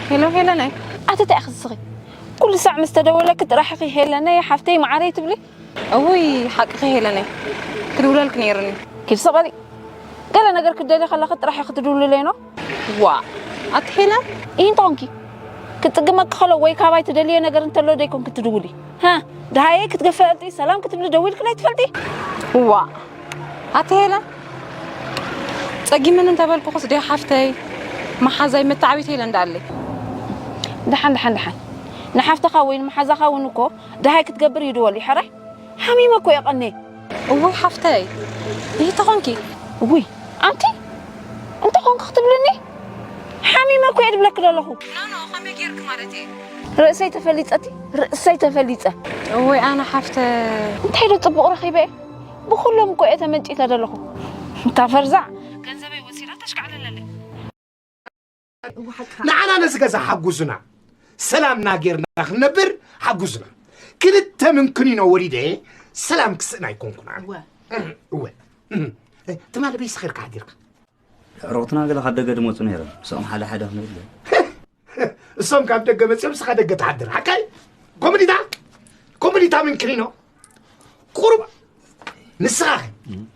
ሄሎ ሄለነይ፣ ኣቲ እንታይ ኢኺ ትስኺ? ኩሉ ሳዕ ምስ ተደወለኪ ጥራሕ ኢኺ ሄለነይ፣ ሓፍተይ፣ መዓረይ ትብሊ? እውይ፣ ሓቅኺ ሄለነይ፣ ክድውለልኪ ነይሩኒ። ኪድ ስቕ በሊ። ገለ ነገር ክትደልዪ ከለኺ ጥራሕ ኢኺ ትድውልለይ ኖ? ዋእ፣ ኣቲ ሄለን። ኢሂ እንተኾንኪ፣ ክጽግመኪ ከሎ ወይ ካባይ ትደልዮ ነገር እንተሎ ዶ ይኮንኪ ትድውሊ? ሃ፣ ደሃየ ክትገፍዕልቲ፣ ሰላም ክትብሊ ደዊልክለይ ትፈልጢ? ዋእ፣ ኣቲ ሄለን፣ ጸጊመኒ እንተበልኩኽስ ድያ ሓፍተይ፣ መሓዛይ፣ መተዓቢተይ ኢለ እንዳኣለይ። ደሓን፣ ደሓን፣ ደሓን። ንሓፍትኻ ወይ ንመሓዛኻ እውን እኮ ደሃይ ክትገብር ይድወል እዩ፣ ሕራይ? ሓሚመ እኮ እየ ቀንየ። እውይ ሓፍተይ፣ ይህ ተኾንኪ። እውይ፣ ኣንቲ እንተ ኾንኪ ክትብልኒ? ሓሚመ እኮ እየ ድብለኪ ዘለኹ። ኖ፣ ኖ፣ ከመይ ጌርኪ ማለት እየ? ርእሰይ ተፈሊጸቲ፣ ርእሰይ ተፈሊጸ። እውይ ኣነ ሓፍተ። እንታይ ዶ ጽቡቕ ረኺበ እየ? ብኹሎም እኮ እየ ተመንጪተ ዘለኹ። እታ ፈርዛዕ ገንዘበይ ወሲዳ ተሽካዕልለለይ። ንዓና ነዚ ገዛ ሓጉዙና፣ ሰላምና ጌርና ክንነብር ሓጉዙና። ክልተ ምንክኒኖ ወሊደ ሰላም ክስእን ኣይኮንኩን ኣነ። እወ። እም፣ እወ። እም። እ፣ ትማሊ በይስ ኸይርካ ሓዲርካ? ኣዕሩኽትና ገለ ካብ ደገ ድመጹ ነይሮም። ምስኦም ሓደ ሓደ ክንብል። እሶም ካብ ደገ መጺኦም ንስኻ ደገ ትሓድር። ሓቀይ? ኮምዲታ? ኮምዲታ ምንክኒኖ? ቁሩብ ንስኻ ኸ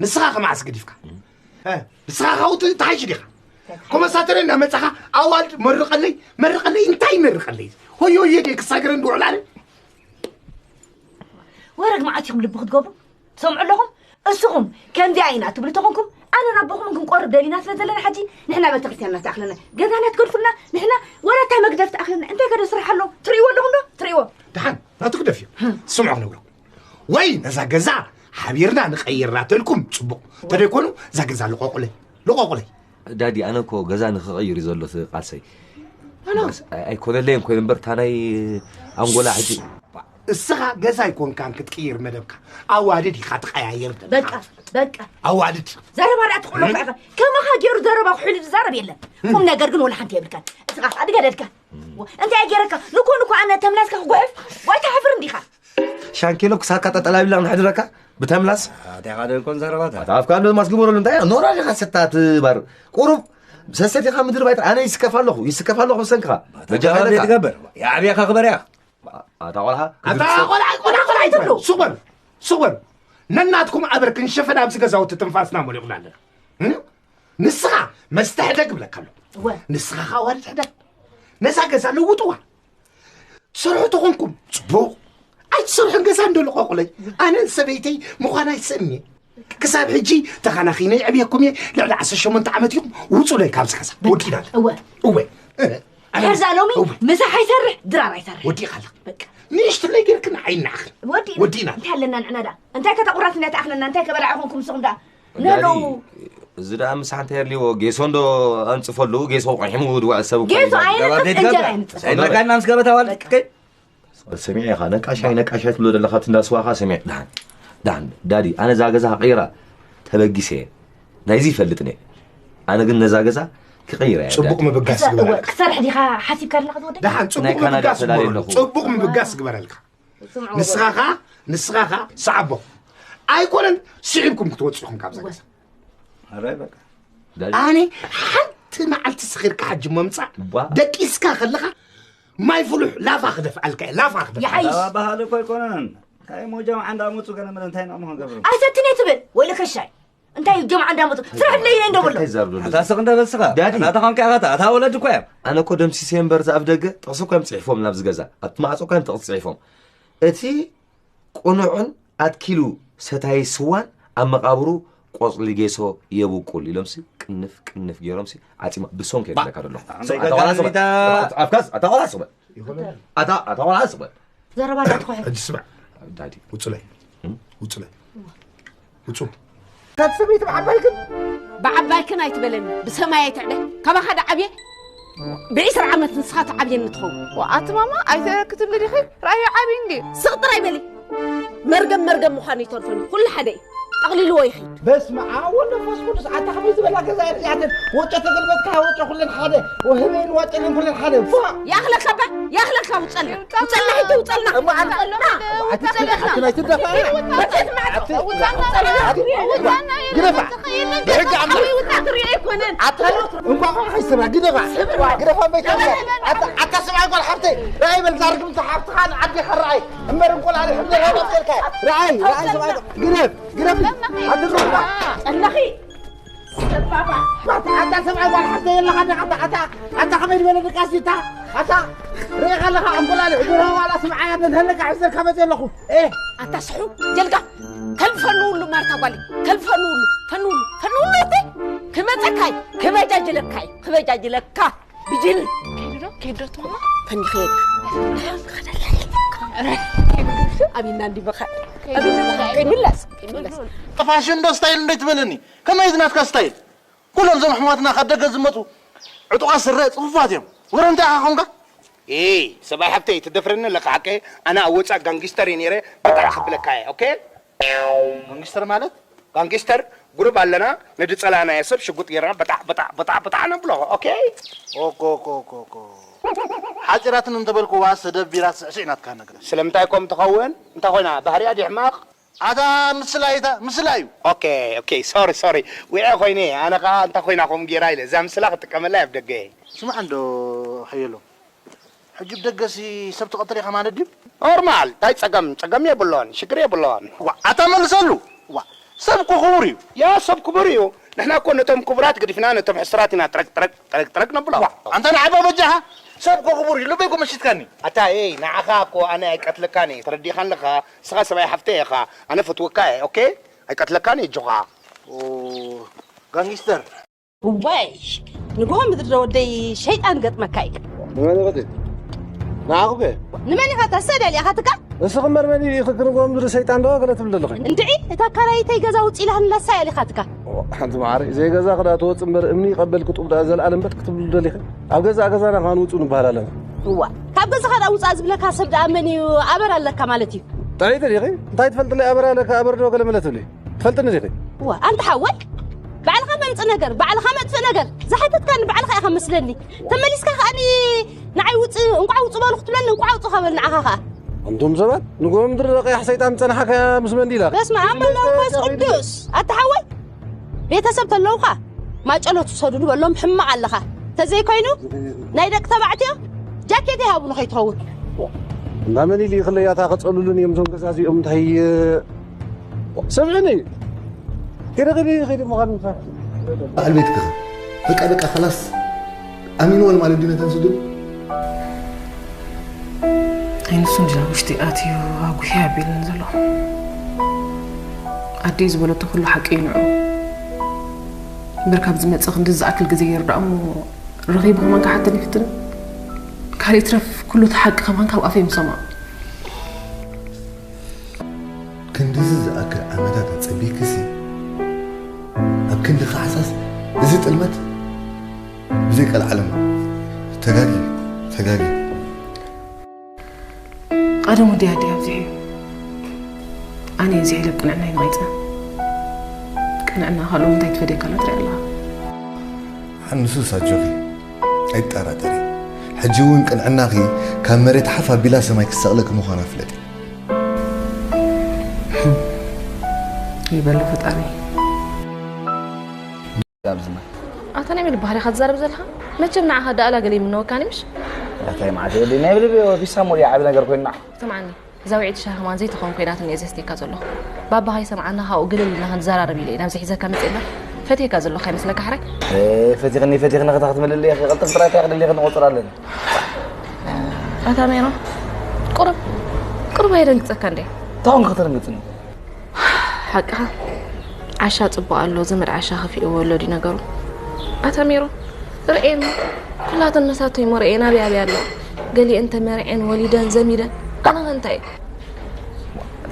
ንስኻ ኸ መዓስ ገዲፍካ? እ፣ ንስኻ ኻው ት- ትሓይሽ ዲኻ? ኮመሳተረ እንዳመጻኻ ኣዋልድ መርቐለይ መርቐለይ እንታይ መርቐለይ? ሆይ ሆይ የደ ክሳገረ እንድውዕል ኣለ። ወረግ መዓት ኢኹም ልቢ ክትገብሩ ትሰምዑ ኣለኹም። እስኹም ከምዚኣ ኢና ትብሉ ተኾንኩም ኣነ ናቦኹም ክንቆርብ ደሊና ስለ ዘለና ሕጂ ንሕና ቤተክርስትያንና ትኣኽለና ገዛና ትገድፉልና ንሕና ወላ እታ መግደፍ ትኣኽለና እንታይ ከደ ስራሕ ኣሎ ትርእይዎ ኣለኹም ዶ ትርእይዎ። ደሓን ናቱ ክደፍ እዩ። ስምዑ ክነግረኩም ወይ ነዛ ገዛ ሓቢርና ንቐይራ ተልኩም ጽቡቕ፣ እንተደይኮኑ እዛ ገዛ ልቐቑለይ፣ ልቐቑለይ። ዳዲ ኣነ እኮ ገዛ ንኽቕይር እዩ ዘሎ እቲ ቃልሰይ። ኣይኮነለይን ኮይኑ እምበር እታ ናይ ኣንጎላ ሕጂ። እስኻ ገዛ ኣይኮንካን ክትቅይር መደብካ፣ ኣዋድድ ኢኻ ትቐያየር ዘለኻ። በቃ በቃ ኣዋድድ። ዘረባ ዳኣ ትቕሎ እኮ ኢኻ። ከማኻ ገይሩ ዘረባ ክሕሉ ዝዛረብ የለን። ቁም ነገር ግን ወላ ሓንቲ የብልካን። እስኻ ኣድገደድካ። እንታይ ገይረካ? ንኮን እኮ ኣነ ተምላስካ ክጉሕፍ ወይ ትሓፍር እንዲኻ። ሻንኬሎ ክሳድካ ጠጠላቢልና ክንሕድረካ ብተምላስ። ኣታ ኢኻ ደንቆን ዘረባታት። ኣፍካ እንዶ ማስግበረሉ እንታይ ኖራ ዲኻ ሰታት ባር ቁሩብ ሰሰቲኻ ምድሪ ባይታ ኣነ ይስከፍ ኣለኹ ይስከፍ ኣለኹ ብሰንክኻ። በጃኻ ትገብር የዓብየኻ ክበርያ። ኣታ ቆልዓ ኣታ ቆልዓ ቆልዓ ቆልዓ ኣይትብሉ። ሱቕ በሉ ሱቕ በሉ። ነናትኩም ኣበርክን ሸፈን ኣብዚ ገዛውቲ ትንፋስና መሊቑና ኣለና። ንስኻ መስተ ሕደግ እብለካ ኣለኹ። ንስኻ ኻዋርድ ሕደግ። ነዛ ገዛ ለውጥዋ። ትሰርሑ ተኾንኩም ጽቡቕ፣ ኣይትሰርሑን ገዛ እንዶ ልቐቑለይ። ኣነን ሰበይተይ ምዃን ኣይስእን እየ። ክሳብ ሕጂ ተኻናኺነ የዕብየኩም እየ። ልዕሊ ዓሰርተ ሸሞንተ ዓመት ኢኹም። ውጹለይ ካብዚ ገዛ። ወዲእና። እወ። እወ። ሕርዛ ሎሚ ምሳሕ ኣይሰርሕ ድራር ኣይሰርሕ። ወዲእካ ኣለኻ። ንእሽትለይ ጌርክን ዓይናኽን። ወዲእና። እንታይ ኣለና ንዕና ደኣ? እንታይ ከተቑራትና ተኣኽለና? እንታይ ከበላዕ ኾንኩም ንስኹም ደኣ? ነሎ እዚ ደኣ ምሳሕ እንታይ የድልይዎ? ጌሶ እንዶ ኣንጽፈሉ፣ ጌሶ ቆሒሙ ድውዕ ሰብ እኮ ጌሶ እዩ። ኣይነጽፍ፣ እንጀራ ኣይነጽፍ። ኣይነጋና ምስ ገበታ ዋልድ ከይ ሰሚዐ ኢኻ ነቃሻይ ነቃሻይ ትብሎ ዘለኻ እቲ እንዳስዋኻ ሰሚዐ። ደሓን ደሓን ዳዲ ኣነ እዛ ገዛ ክቕይራ ተበጊሰ እየ። ናይዚ ይፈልጥን እየ። ኣነ ግን ነዛ ገዛ ክቕይራ እየ። ጽቡቕ ምብጋስ ግበረልካ። ክሰርሕ ዲኻ ሓሲብካ ኣለኻ ዝወደይ? ደሓን ናይ ጽቡቕ ካናዳ ምብጋስ ተላልየ ግበረሉ። ኣለኹ። ጽቡቕ ምብጋስ ግበረልካ። ንስኻ ኸኣ ንስኻ ኸኣ ሰዓቦ ኣይኮነን ስዒብኩም ክትወጽኡ ኢኹም ካብዛ ገዛ። ኣራይ በቃ ኣነ ሓንቲ መዓልቲ ስኺርካ ሕጂ ምምጻእ ቧ። ደቂስካ ከለኻ ማይ ፍሉሕ ላፋ ክደፍኣልካ እየ ላፋ ክደፍኣልካ። ይሓይሽ። ኣባባህሊ እኮ ኣይኮነን። እንታይ ሞጃም ዓንዳ መጹ ገለ መለ እንታይ ንዕሞ ክንገብር? ኣይሰትን እየ ትብል ወይለ ከሻይ እንታይ ጀምዓ እንዳመጡ ስራሕ ድለየ እንዶ ብሎ እንታይ ዛርዶ ኣታ ስቕ እንደ በስኻ ዳዲ። ኣታ ተኾንካ ኢኻ እታ እታ ወለድ እኮ እዮም ኣነ እኮ ደምሲሰ እምበር ዝኣፍ ደገ ጥቕሲ እኮ እዮም ፅሒፎም ናብዚ ገዛ ኣብቲ ማዕፆ እኮ እዮም ጥቕሲ ፅሒፎም እቲ ቁኑዕን ኣትኪሉ ሰታይ ስዋን ኣብ መቓብሩ ቆፅሊ ጌሶ የብቁል ኢሎምሲ ቅንፍ ቅንፍ ገይሮምሲ ዓፂማ ብሶም ከየድለካ ደለኹ ኣፍካስ ኣታ ቆልዓ ስበል ኣታ ቆልዓ ስበል ኣታ ኣታ ቆልዓ ስበል ዘረባ እንዳትኾሒ ሕጂ ስማዕ ዳዲ ውፅለይ ውፅለይ ውፁ ካብ ሰበይቲ ብዓባይክን ብዓባይክን ኣይትበለኒ ብሰማይ ኣይትዕደ ካባኻ ዳዓብየ ብዒስራ ዓመት ንስኻ ትዓብየኒ ትኸውን ኣቲ ማማ ኣይተ ክትብሊ ዲኺ ራእዩ ዓብዩ እንዲ ስቕ ጥራይ በሊ መርገም መርገም ምዃኑ ይተርፈኒ ኩሉ ሓደ እዩ ኣቕሊልዎ ይኺድ። በስመ ኣብ ወወልድ ወመንፈስ ቅዱስ። ኣታ ከመይ ዝበላ ገዛ እያ እዚኣተን? ወጮ ተገልበጥካ፣ ወጮ ኩለን ሓደ፣ ወህበይን ዋጨለን ኩለን ሓደ። ፋ! ያኽለካ ባ፣ ያኽለካ ውጸልና። ውጸልና፣ ሕጂ ውጸልና። እሞ ኣታ፣ ውጸልና። ኣቲ ናይ ትደፋ። መጽት ማዕጾ። ኣቲ፣ ውጸልና። ኣቲ፣ ግደፋ። ብሕጊ ኣምላኽ። ውጸልና ትሪኦ ኣይኮነን። ኣታ፣ እንቋቑሖ ከይስብራ፣ ግደፋ። ግደፋ፣ በይታ። ኣታ፣ ኣታ፣ ሰብኣይ ጓል ሓፍተይ። ራእይ በል፣ ዛርግም፣ ሓፍትኻን ዓዲኻን ራእይ። እምበር እንቁላሊሕ እንድሕር መብሰልካ። ራእይ፣ ራእይ፣ ሰብኣይ ጓል። ግደፍ። ግደፊ። ኣትድረባ። ጸላኺ። ሰባባ። ኣታ፣ ኣታ ሰብኣይ ጓል ሓፍተይ የለኻ ዲኻ? ኣታ፣ ኣታ፣ ኣታ ከመይ ዝበለ ድቃስ እዩ? ኣታ፣ ኣታ ርኢኻ ኣለኻ? እንቁላሊሕ ድሮ ዋላ ስምዓያ ነንህለካ ሒዘልካ መጽእ ኣለኹ። ኤ! ኣታ ስሑ፣ ጀልጋ። ከልፈኑ ሁሉ ማርታ ጓል። ከልፈኑ ሁሉ፣ ፈኑ ሁሉ፣ ፈኑ ሁሉ እቲ ክመጸካይ፣ ክበጃጅለካይ፣ ክበጃጅለካ። ብጅል። ከይዱ ዶ? ከይዱ ዶ ትማማ? ፈኒኸ። ኣቢና እንዲ በኻ። ኣቢና በኻ። ከይምለስ፣ ከይምለስ። ፋሽን ዶ ስታይል እንዴት ትበለኒ? ከመይ እዩ ናትካ ስታይል? ኩሎም እዞም ኣሕዋትና ካብ ደገ ዝመጹ ዕጡቓት ስረ ጽፉፋት እዮም። ወረ እንታይ ኢኻ ኾንካ? ኤይ፣ ሰብኣይ ሓብተይ፣ ትደፍረኒ ኣለካ ሓቀይ? ኣነ ኣብ ወጻእ ጋንጊስተር እየ ነይረ፣ በጣዕ ክብለካ እየ፣ ኦኬ? ጋንጊስተር ማለት? ጋንጊስተር ጉሩብ ኣለና፣ ነቲ ጸላእናዮ ሰብ ሽጉጥ ጌርና በጣዕ፣ በጣዕ፣ በጣዕ፣ በጣዕ ነብሎ፣ ኦኬ? ኦኮ፣ ኦኮ፣ ኦኮ፣ ኦኮ። ሓጺራትን እንተበልኩዋ ሰደብ ቢራ ስዕስዕ ናትካ ነገር። ስለምንታይ ኮም ትኸውን? እንታይ ኮይና? ባህሪያ ድዩ ሕማቕ? ኣታ ምስላ እታ፣ ምስላ እዩ። ኦኬ፣ ኦኬ፣ ሶሪ፣ ሶሪ። ውዒ ኮይነ፣ ኣነ ኸኣ እንታይ ኮይና ከምኡ ጌራ ኢለ፣ እዛ ምስላ ክጥቀመላ እየ ኣብ ደገ። ስማዕ እንዶ ሓየሎም፣ ሕጂ ብደገሲ ሰብ ትቐትል ኢኻ ማለት ድዩ? ኖርማል፣ እንታይ ጸገም፣ ጸገም የብሎን፣ ሽግር የብሎን። ዋ፣ ኣታ መልሰሉ። ዋ፣ ሰብ እኮ ክቡር እዩ። ያ፣ ሰብ ክቡር እዩ። ንሕና እኮ ነቶም ክቡራት ገዲፍና ነቶም ሕሱራት ኢና ጥረግ፣ ጥረግ፣ ጥረግ፣ ጥረግ ነብሎ። ዋ፣ ኣንታ ንዓባ በጃኻ፣ ሰብ እኮ ክቡር እዩ። ልበይ እኮ መሲጥካኒ። ኣታ፣ ኤይ፣ ንዓኻ እኮ ኣነ ኣይቀትለካን እየ። ተረዲእካ ኣለኻ። ንስኻ ሰብኣይ ሓፍተይ ኢኻ። ኣነ ፈትወካ እየ። ኦኬ? ኣይቀትለካን እየ፣ ኣጆኻ። ኦ፣ ጋንጊስተር። እዋይ፣ ንግሆ ምድሪ ዶ ወደይ ሸይጣን ገጥመካ እዩ። ንመን ይቐትል? ንዓኹ ከ? ንመን ኢኻ ተሰደል ኢኻ ትካ? እስኺ እምበር መን ኢልኺ ክንጎ ምድሪ ሰይጣን ዶ ገለ ትብሊ ዘለኺ? እንድዒ፣ እታ ካራይተይ ገዛ ውጽእ ኢላ ክንላሳ እያ ኢኻ ትካ። ሓንቲ መዓረይ፣ ዘይገዛ ክዳ ትወጽእ እምበር እምኒ ይቐበል ክጡብ ደኣ ዘልኣለም በጥ ክትብሉ ደሊኺ? ኣብ ገዛእ ገዛና ከኣ ንውጹ ንበሃል ኣለና። እዋ፣ ካብ ገዛኻ ደኣ ውጻእ ዝብለካ ሰብ ደኣ መን እዩ? ኣበር ኣለካ ማለት እዩ። ጥዕይቲ ዲኺ? እንታይ ትፈልጥለይ ኣበር ኣለካ፣ ኣበር ዶ ገለ መለ ትብሊ? ትፈልጥኒ ዲኺ? እዋ፣ ኣንታ ሓወይ፣ ባዕልኻ መምጽእ ነገር፣ ባዕልኻ መጥፍእ ነገር፣ ዝሓተትካኒ ባዕልኻ ኢኻ መስለኒ። ተመሊስካ ከኣኒ ንዓይ ውጽእ፣ እንቋዕ ውጽእ በሉ ክትብለኒ፣ እንቋዕ ውጽእ ከበል ንዓኻ ከኣ። ኣንቱም ሰባት፣ ንግሆ ምድሪ ረቂሕ ሰይጣን ዝጸንሓካ ምስ መን ዲላ? በስመ ኣብ ወወልድ ወመንፈስ ቅዱስ። ኣታ ሓወይ፣ ቤተሰብ ተለውኻ፣ ማጨሎ ትውሰዱሉ በሎም፣ ሕማቕ ኣለኻ። ተዘይኮይኑ፣ ናይ ደቂ ተባዕትዮ ጃኬት ይሃቡ ንኸይትኸውን። እንዳ መን ኢሉ ይኽለያታ ከጸሉሉን እዮም እዞም ገዛ እዚኦም፣ እንታይ፣ ስምዕኒ፣ ገለ ገለ ይኸይድ ምዃኑ ምሳ። በዓል ቤትኪ ኸ? በቃ፣ በቃ፣ ኸላስ። ኣሚንወን ማለት ድዩ ነተን ስድሩ? ኣይ፣ ንሱ እንድዩ ኣብ ውሽጢ ኣትዩ ኣጉህዩ ኣቢሉኒ ዘሎ። ኣደይ ዝበለቶ ኩሉ ሓቂ እዩ ንዑ። እምበር ካብ ዝመጽእ ክንድዚ ዝኣክል ግዜ ገይሩ ደኣ እሞ ረኺቡ ከማን ክሓተኒ ይፍትን። ካልእ ይትረፍ ኩሉ እቲ ሓቂ ከማን ካብ ኣፈይ ምሰምዖ። ክንድዚ ዝኣክል ዓመታት ኣጸቢክሲ፣ ኣብ ክንዲ ካሕሳስ እዚ ጥልመት ብዘይ ቀልዓለም ተጋግዩ፣ ተጋግዩ። ቀደም ወዲ ኣዲ ኣብዚሑ እዩ። ኣነ እዚ ሒለብ ቅንዕና ይንቐይጸ። ቅንዕና ካልኦ እንታይ ትፈድየካ ኣላ ትርኢ ኣለኻ? ንሱስ ኣጆኺ፣ ኣይትጠራጠሪ። ሕጂ እውን ቅንዕናኺ ካብ መሬት ሓፍ ኣቢላ ሰማይ ክሰቕለኪ ምዃና ፍለጢ። ይበሎ ፈጣሪ። ጋብዝና። ኣታ ናይ መን ባህሪ ኢኻ ትዛረብ ዘለኻ? መቸም ንዓኻ ደኣላ ገለ ይምነወካኒ ምሽ? ኣታ መዓት ወዲ ናይ ብልቢ ፊሳ ሞዲ ዓቢ ነገር ኮይና። ስምዓኒ፣ እዛ ውዕይቲ ሻሂ ከማን ዘይትኸውን ኮይናትኒ እየ ዘስትየካ ዘለኹ። ባባኻ ይሰምዓና፣ ካብኡ ግልል ኢልና ክንዘራረብ ኢለ እየ ናብዚ ሒዘካ መፅእ እምበር፣ ፈትየካ ዘለኹ ኣይመስለካ ሕራይ? ኤ፣ ፈቲኽኒ፣ ፈቲኽኒ ክትብልሊ ኢኺ፣ ቅልጥፍ ጥራይ እንታይ ክደሊ ክንቆፅር ኣለና። ኣታ ሜሮን፣ ቁሩብ፣ ቁሩብ ኣየደንግፀካ እንዴ? እንታይ ኾንካ ከተደንግፅኒ? ሓቅኻ፣ ዓሻ ጽቡቕ ኣሎ፣ ዘመድ ዓሻ ከፊእዎ ኣሎ ድዩ ነገሩ? ኣታ ሜሮን፣ ርኤን፣ ኩላተን መሳቶይ እሞ ርኤን ኣበይ ኣበይ ኣለዋ? ገሊአን ተመርዔን ወሊደን ዘሚደን፣ ኣነ ኸ እንታይ?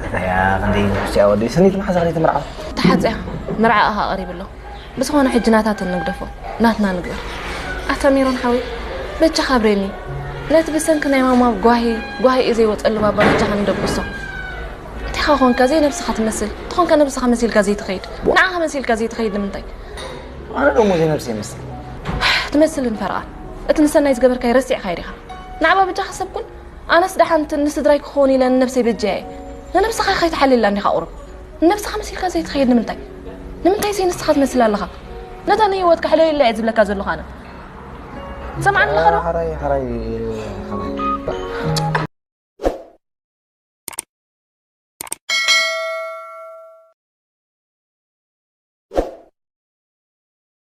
ተታያ ክንደይ ውሽጢ ወዲ ስኒት መሓዛ ክንደይ ተመርዓዋ? ተሓጽያ፣ መርዓኣ ኸኣ ቀሪቡ ኣሎ። ብዝኾነ ሕጂ ናታተን ንግደፎ፣ ናትና ንግበር። ኣታ ሜሮን ሓወይ፣ በጃኻ ኣብሬኒ። ነቲ ብሰንኪ ናይ ማማ ጓሂ፣ ጓሂ እዩ ዘይወጸሉ ባባ በጃኻ ንደብሶ። እንታይ ንስኻ ኾንካ ዘይነብስኻ ትመስል፣ ተኾንካ ነብስኻ መሲልካ ዘይትኸይድ፣ ንዓኻ መሲልካ ዘይትኸይድ ንምንታይ? ኣነ ደሞ ዘይነብሰ ይመስል። ትመስልን ፈርቓን፣ እቲ ንሰናይ ዝገበርካይ ረሲዕካዮ ዲኻ? ንዓባ በጃኻ ሰብ ኩን። ኣነስ ደሓን ንስድራይ ክኸውን ኢለ ንነብሰይ በጃ እየ። ንነብስኻ ከይትሓልየላ እንዲኻ ቁሩብ። ንነብስኻ መሲልካ ዘይትኸይድ ንምንታይ? ንምንታይ ዘይ ንስኻ ትመስል ኣለኻ? ነታ ንህይወትካ ሕለየላ እየ ዝብለካ ዘለኹ ኣነ። ሰምዓኒ ኣለኻ ዶ? ሓራይ ሓራይ